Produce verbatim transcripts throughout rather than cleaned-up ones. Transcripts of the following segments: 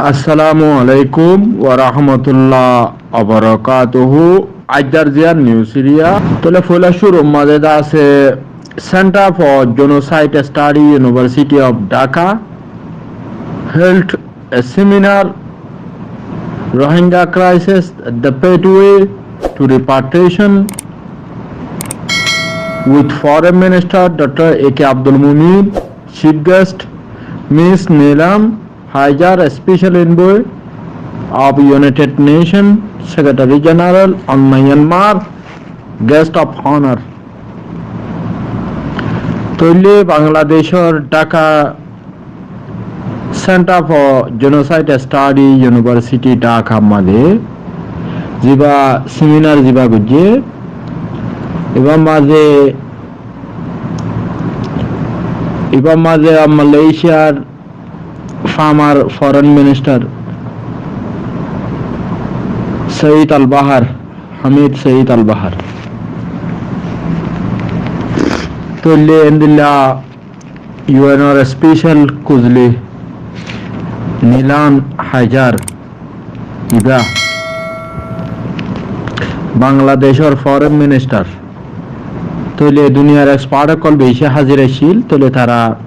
Assalamu alaikum wa rahmatullah wa barakatuhu. Aijjar ziyán news iriya. Tóile foila cúrur mazé de asé Center for Genocide Study, University of Dhaka held a seminar, Rohingya Crisis, the Pathway to Repatriation, with Foreign Minister Doctor A K Abdul Momen, chief guest Miss Neelam Hajar, special envoy of United Nations Secretary General on Myanmar, guest of honor. Tóile Bangladecór Dhaka Center for Genocide Study, University Dhaka mazé ziba seminar ziba goijjé, ibar mazé, ibar mazé Malaysiar former foreign minister Said Al-Bahar, Hamid Said Al-Bahar. Tóile endilla U N or special kuzli Neelam Hajar, iba Bangladecór foreign minister. Tóile duniyar expert ókkol beci házir accíl. Tóile tará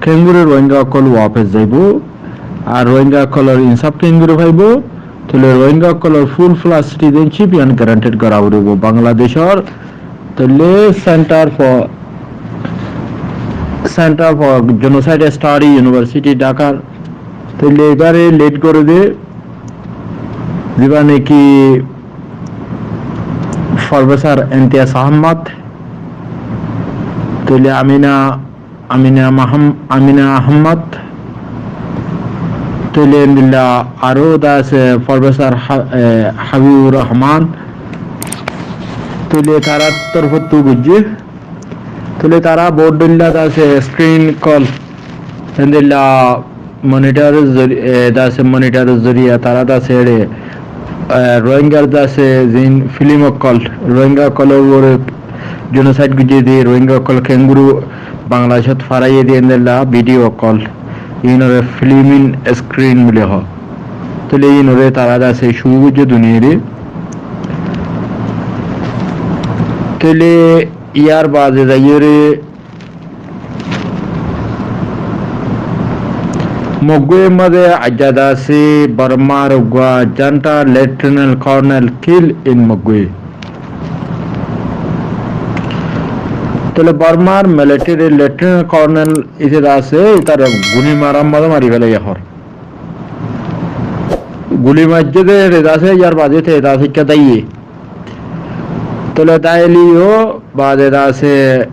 kengori Rohingya ókkol wafes zaibo, ar Rohingya ókkolor insaf kengori faibo, tóile Rohingya ókkolor full fledged citizenship iyan guaranteed gora foribo. Bangladecór tóile Center for, Center for Genocide Study, University Dhakar, tóile ibare lead goré de ziba niki Professor Imtiaz Ahmad, tóile Amina, Amina Maham-, Amina Ahmad, tóile endilla aró de asé Professor Ha-, e, Habibur Rahman, tóile tarár torfóttu goijjé. Tóile tará bout dóilla de asé screen call, endilla monitor zori-, e, de asé monitor zoriya tará de asé ere, e, Rohingyar de asé zin film ókkol, Rohingya ókkolor uore genocide goijjé de, Rohingya ókkol kengori Bangladecót faraiyé de endilla video ókkol, inore filming screen buli hoó. Tóile inore tará de asé show goijjé duniyare. Tóile iyar baade zaiyóre Mogwe mazé aijja de asé Bormar uggwá junta Lieutenant Colonel kill in Mogwe. Tóile Bormar military Lieutenant Colonel ite de asé, itare guli marar mazé mari félaiye hoór. Guli maijjé de, ere de asé, yar baade te de asé, ekká daiye. Tóile daili yó baade de asé,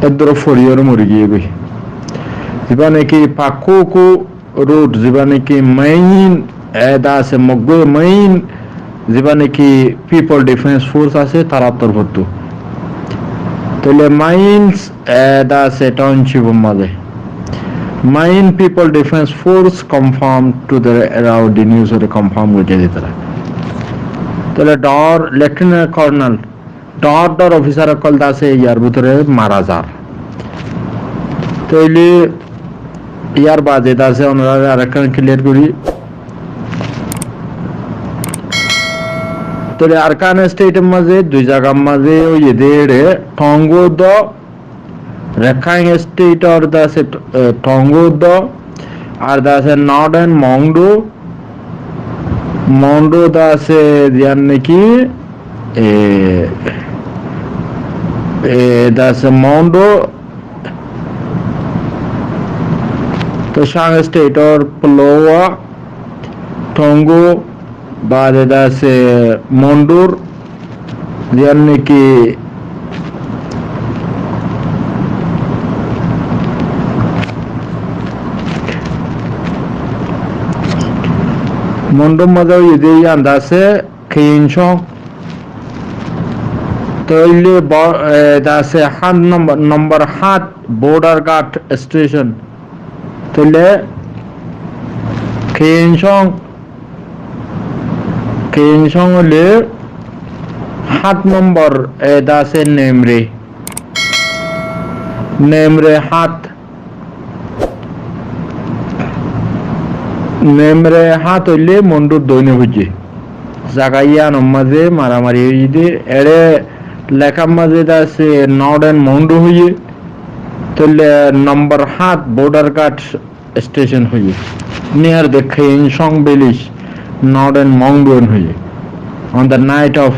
eddúr foriyóre mori giyé goi. Ziba niki Pakkuku Road, ziba niki main, e, de asé Mogwe main, ziba niki People Defence Force asé, tarár torfóttu. Tóile main, e, de asé township or mazé. Main People Defence Force confirmed to the Irrawaddy News ore confirm goijjé de tará. Tóile dhoóñr Lieutenant Colonel dhoóñr dhoóñr officer ókkol de asé iyar bútore mara zar. Tóile iyar baade de asé onorare arekkán clear gorí. Tóile Arakan state or mazé dui zagar mazé óiye de ere Toungou do, Rakhine state or de asé, e, Toungou do, ar de asé Northern Mongdu, Mongdu de asé ziyán niki, e, e, de asé Mongdu, to Shan state or Plowa, Toungou, baade de asé Mondur, ziyán niki Mondur mazé óiye de iyán de asé Keyensong. Tóile bo-, e, de asé hát nombor, nombor hát Border Guard Station. Tóile Keyensong Keyensong óile hát nombor, e, de asé Nemre. Nemre hát. Nemre hát óile Mondur doine hoijje. Zaga yíanor mazé maramari óiye de, eçé lekár mazé de asé Northern Mondu hoiyé. Tóile nombor hát Border Guard Station hoiyé. Near the Khein Song village, Northern Mondu hoiyé. On the night of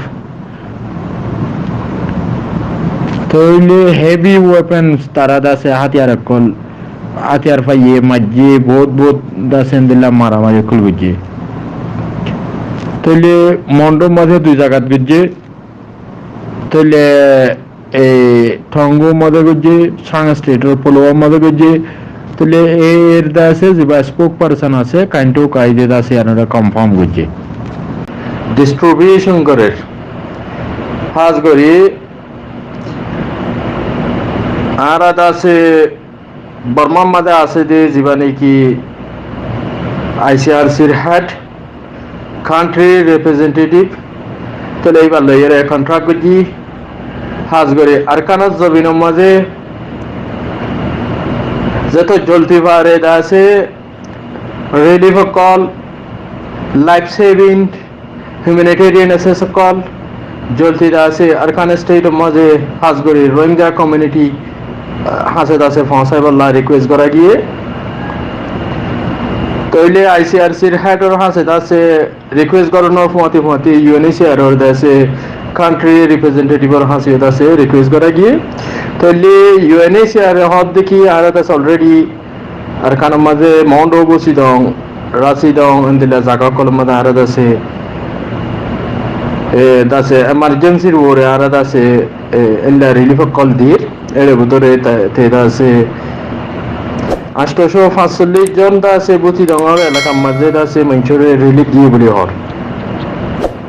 Tóile heavy weapons tará de asé hátiyar ókkol, hátiyar faiyé, maijjé, bout bout de asé endilla maramari ókkol goijjé. Tóile Mondur mazé dui zagat goijjé. Tóile e Tongur mazé goijjé, Shan State or Pulwamar mazé goijjé. Tóile e er de asé ziba spokesperson asé, Kainto Kaide de asé, iyanore confirm goijjé. Distribution gorer. Hás gorí añára de asé Bormar mazé asé de ziba niki I C R C r head, country representative, tóile íbar loiyóre contract goijjí, hás gorí Arkanor zobinor mazé zeto joldi fare de asé relief ókkol, life saving, humanitarian assistance ókkol, joldi de asé Arkan state or mazé hás gorí Rohingya community, ah, hañsé de asé foóñsaibolla request gorá giyé. Tóile I C R C r head or hañsé de asé request gorónor fuañti fuañti U N H C R or de asé country representative or hañsé de asé request gorá giyé. Tóile U N H C R e hoódde ki añára de asé already Arkanor mazé Mondu, Busidong, Rasidong, endilla zaga ókkolor mazé añára de asé, e, de asé emergency r uore añára de asé, e, endilla relief ókkol dir. Ér bútore te, te de asé añctocó fañsollic zon de asé Busidong or elakar mazé de asé maincóre relief diyé buli hoór.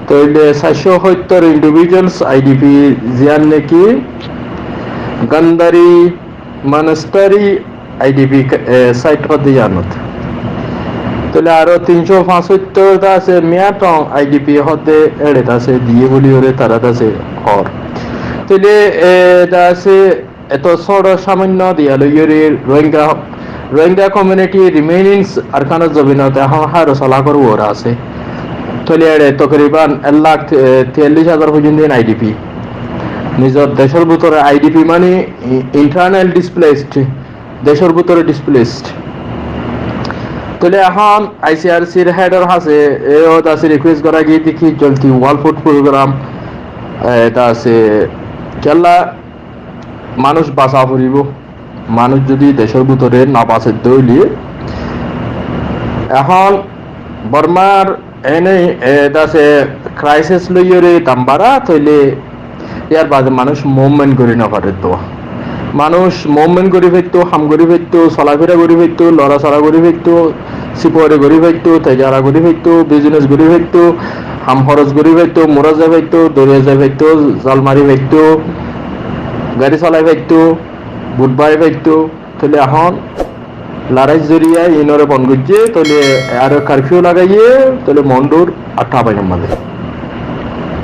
Tóile saircó hóttor individuals I D P ziyán niki Gandari Monastery I D P ka-, e, site hoódde yíanot. Tóile aró tincó fañsóttor de asé Miatong I D P hoódde éçe de asé diyé buli yóre tará de asé hoór. Tóile, e, de asé eto sóço samoinno diya loiyóre Rohingya, Rohingya community remainings Arkanor zobinot ehón háiro solakor uore asé. Tóile éçe tokriban ek lak, e, tiyallic házar foijjonto I D P. Nizor decór bútore I D P mani i-, internal displaced, decór bútore displaced. Tóile ehón I C R C r head or hañsé, e, ó de asé request gorá giyé de ki joldi World Food Program, e, de asé kiyólla manúic basa foribó. Manúic zodi decór bútore no base de óile, ehón Bormar ene, e, de asé crisis loiyóre dam bara, tóile yar bade manúic movement gorí no fare de. Manúic movement gorí faitto, ham gorí faitto, solafira gorí faitto, lorasora gorí faitto, sipori gorí faitto, tejara gorí faitto, business gorí faitto, ham horos gorí faitto, mura zai faitto, doriya zai faitto, zal mari faitto, gari solai faitto, bud bai faitto. Tóile ehón lorai zoriya inore bon goijjé, tóile aró curfew lagaiyé, tóile Mondur ar Tabainor mazé.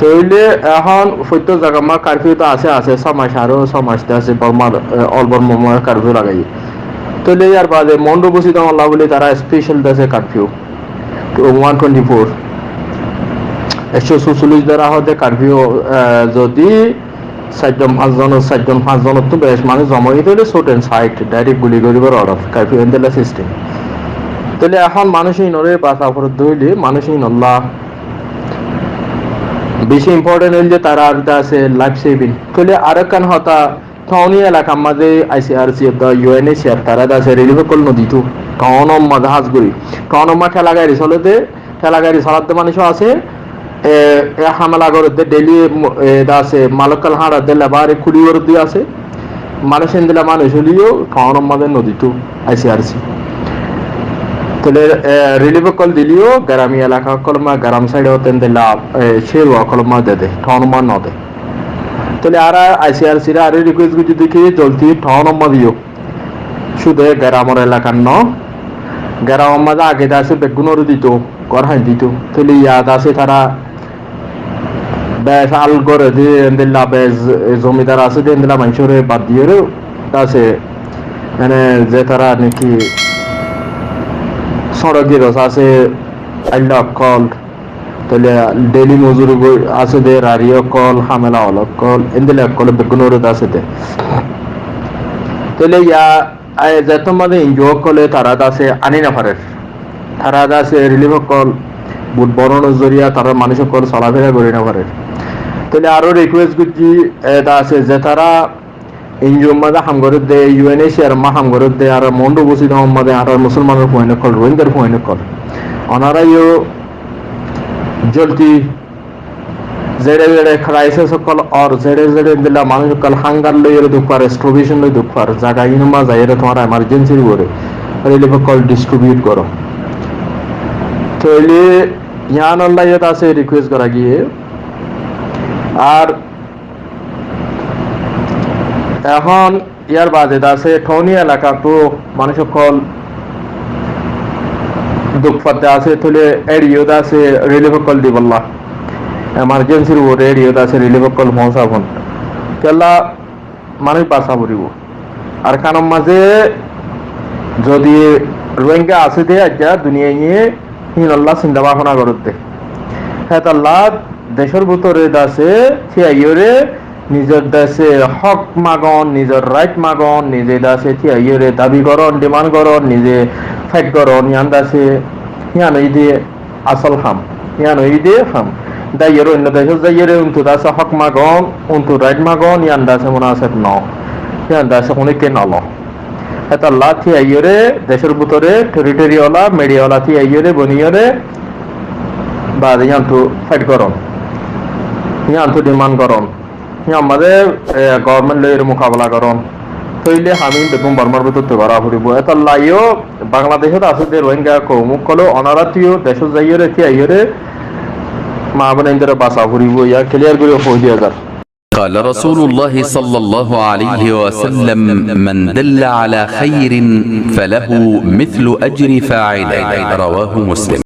Tóile ehón foittó zagar mazé curfew to asé, asé, só mac aró, só mac de asé, Bormar, e, all Bormar mazé curfew lagaiyé. Tóile yar bade Mondu Busidong olla buli tará special de asé curfew, one twenty-four. Ekcó sucolic dara hoódde curfew, e, zodi sair zon fañs zon, sair zon fañs zonottú beci manúic zoma ói tákile shoot and sight, direct guli goríbar order, curfew endilla system. Tóile ehón manúic inore basa foredde óile, manúic inolla beci important óilde tarár de asé life saving. Tóile arekkán hotá, town elakar mazé I C R C de U N H C R tará de asé relief ókkol no dito. Town or mazé hás gorí, town or mazé thela gari soledde, thela gari soladde manúic asé, e, e hamela goredde daily, e, de asé, mal ókkol hañçadde labour e kuli goredde asé. Manúic endilla manúic óileyo town or mazé no dito I C R C. Tóile, e, relief ókkol dileyo grami elaka ókkol mazé, gram side ot endilla, e, céruwa ókkol mazé dede, town or mazé no de. Tóile añára I C R C re aró request goijjí de ki joldi town or mazé diyo. Cúde geramor elakar no. Geramor mazé age de asé beggúnore dito, gór hañ dito. Tóile yá de asé tará bec al góre de endilla bec zomidar asé de endilla maincóre bad diyóre de asé, mane ze tará niki hóro giros asé, ailla ókkol, tóile deli mozuri goi-, asé de, rari ókkol, hamela wala ókkol, endilla ókkol beggúnore de asé de. Tóile ya, ai, zettót mazé N G O ókkole tará de asé ani no farer. Tará de asé relief ókkol, bot boronor zoriya tará manúic ókkol solafera gori no farer. Tóile aró request goijjí, e, de asé ze tará N G O mazé ham gorédde, U N H C R mazé ham gorédde, añárar Mondu Busidong mazé añárar musolmanor fuain ókkol, Rohingyar fuain ókkol. Onara yó joldi zere zere crisis ókkol or zere zere endilla manúic ókkol hunger loiyóre duk far, starvation loi duk far, zaga inor mazé zaiyóre tuáñra emergency-r uore relief ókkol distribute goró. Tóile yián olla yó de asé request gora giyé. Ar ehón yar bade de asé Thauni elakattu manúic ókkol duk fadde asé, tóile eçe yó de asé relief ókkol dibolla. Emergency-r uore eçe yó de asé relief ókkol foóñsa fon. Kiyólla manúic basa foribó. Arakanor mazé zodi Rohingya asé de aijja duniyaiye híinolla sinta báfona gorédde. Hétolla decór bútore de asé tíyaiyóre nizor de asé hók magon, nizor right magon, nize de asé tíyaiyóre dabi goron, demand goron, nize fight goron, yián de asé, yián óilde asól ham, yián óilde ham. Daiyóre oinno decót zaiyóre untu de asé hók magon, untu right magon, yián de asé munaseb no. Yián de asé hono kiyé nolo. Hétolla tíyaiyóre decór bútore territory ola, media ola tíyaiyóre boniyóre bade yiántu fight goron, yiántu demand goron, yián mazé, e, government loiyóre mukabela goron. Tóile ham in beggún Bormar bútottu gora foribó. Hétolla yó Bangladecót asé de Rohingya koum ókkol onarattú yó decót zaiyóre tíyaiyóre maa bonaindóre basa foribó, yián clear gori hoi diya zar. قال رسول الله صلى الله عليه وسلم: من دل على خير فله مثل أجر فاعله. رواه مسلم.